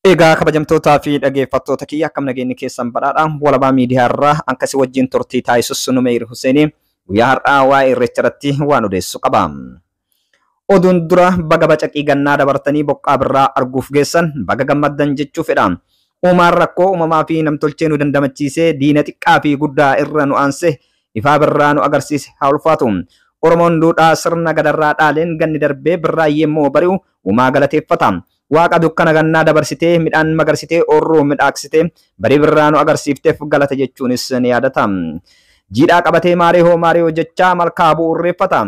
Egaa kabajamtootaa fi dhaggeeffattoota kiyya, akkam nageenyi keessan badhaadha? Walabaa Miidiyaa irraa akkasii wajjin turtii taasisus Numeer Huseenii guyyaa har'aa waa'ee Irreecha irratti waan odeessu qaba. Oduun dura baga bacaqii gannaa dabartanii boqqaa birraa arguuf geessan, baga gammaddan jechuu fedha. Uumaan rakkoo uumamaa fi namtolchee nu dandamachiisee, diina xiqqaa fi guddaa irra nu aanse, ifaa birraa nu agarsiise haa ulfaatu. Oromoon duudhaa sirna gadarraa dhaaleen ganni darbee birraa yemmuu bari'u uumaa galateeffata. Waaqa dukkana gannaa dabarsitee, midhaan magarsitee, oorruu midhaaksitee, barii birraa nu agarsiifteef galata jechuunis ni yaadata. Jiidhaa qabatee maarihoo maarihoo jechaa malkaa bu'uurreeffata.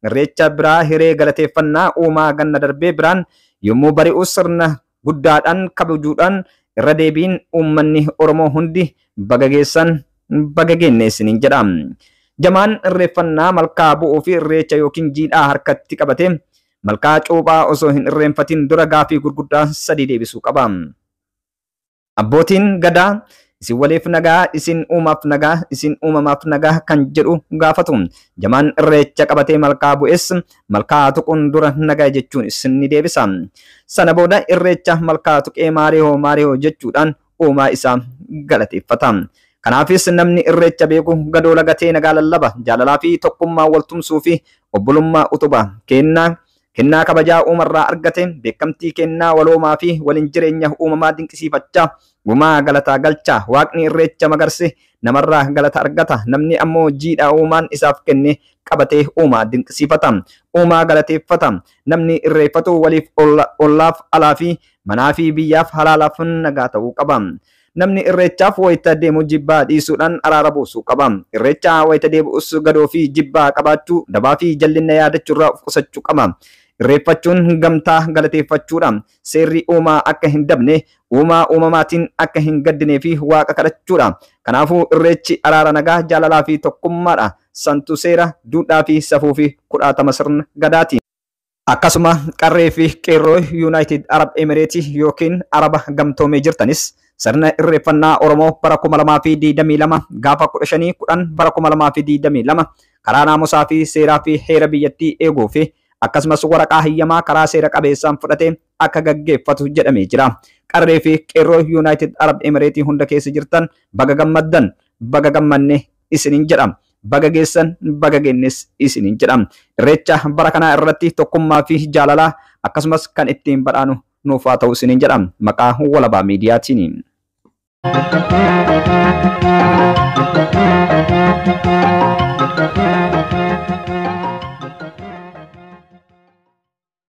Irreecha biraa hiree galateeffannaa uumaa ganna darbee biraan yommuu bari'u sirna guddaadhaan kabajuudhaan irra deebiin uummanni Oromoo hundi baga geessan, baga geenne isiniin jedha. Jamaan irreeffannaa malkaa bu'uu fi irreecha yookiin jiidhaa harkatti qabatee malkaa cuuphaa osoo hin irreenfatin dura gaafii gurguddaa sadii deebisuu qaba. Abbootiin gadaa isin waliif nagaa, isin uumaaf nagaa, isin uumamaaf nagaa kan jedhu gaafatu. Jamaan irreecha qabatee malkaa bu'es malkaa tuquun dura nagaa jechuun isin ni deebisa. Sana booda irreecha malkaa tuqee maarihoo maarihoo jechuudhaan uumaa isaa galateeffata. Kanaafis namni irreecha beeku gadoo lagatee nagaa lallaba, jaalalaa fi tokkummaa waltumsuu fi obbolummaa utuba. Kennaa kabajaa uumarraa argate, beekamtii kennaa waloomaa fi waliin jireenya uumamaa dinqisiifachaa uumaa galataa galchaa. Waaqni irreecha magarse namarraa galata argata. Namni ammoo jiidhaa uumaan isaaf kenne qabatee uumaa dinqisiifata. Uumaa galateeffata. Namni irreeffatu waliif, ollaaf, alaa fi manaa fi biyyaaf halaalaaf nagaa ta'uu qaba. Namni irreechaaf wayita deemu jibbaa dhiisuudhaan araara buusuu qaba. Irreecha wayita deebi'us gadoo fi jibbaa qabaachuu, dabaa fi jallinna yaadachuurraa of qusachuu qaba. Irreeffachuun gamtaa galateeffachuudha. Seerri uumaa akka hin dabne, uumaa uumamaatiin akka hin gaddinee fi waaqa kadhachuudha. Kanaafuu irreechi araara, nagaa, jaalalaa fi tokkummaadha. Santu seera, duudhaa fi safuu fi 10 sirna gadaati. Akkasuma qarree fi qeerroo Yuunaayitid Arab Emireetii yookiin Araba gamtoomee jirtanis sirna irreeffannaa Oromoo bara 2022 gaafa 15 10 bara 2022 karaa naamusaa fi seeraa fi heera biyyattii eeguu fi akkasumas waraqaa hayyamaa karaa seera qabeessaan fudhatee akka gaggeeffatu jedhamee jira. Qarree fi qeerroo Yuunaayitid Arab Emireetii hunda keessa jirtan baga gammaddan, baga gammanne isiniin jedha. Baga geessan, baga geennes isiniin jedha. Irreecha bara kanaa irratti tokkummaa fi jaalalaa akkasumas kan ittiin badhaanu nuuf haa ta'u isiniin jedha. Maqaa Walabaa Miidiyaatiin.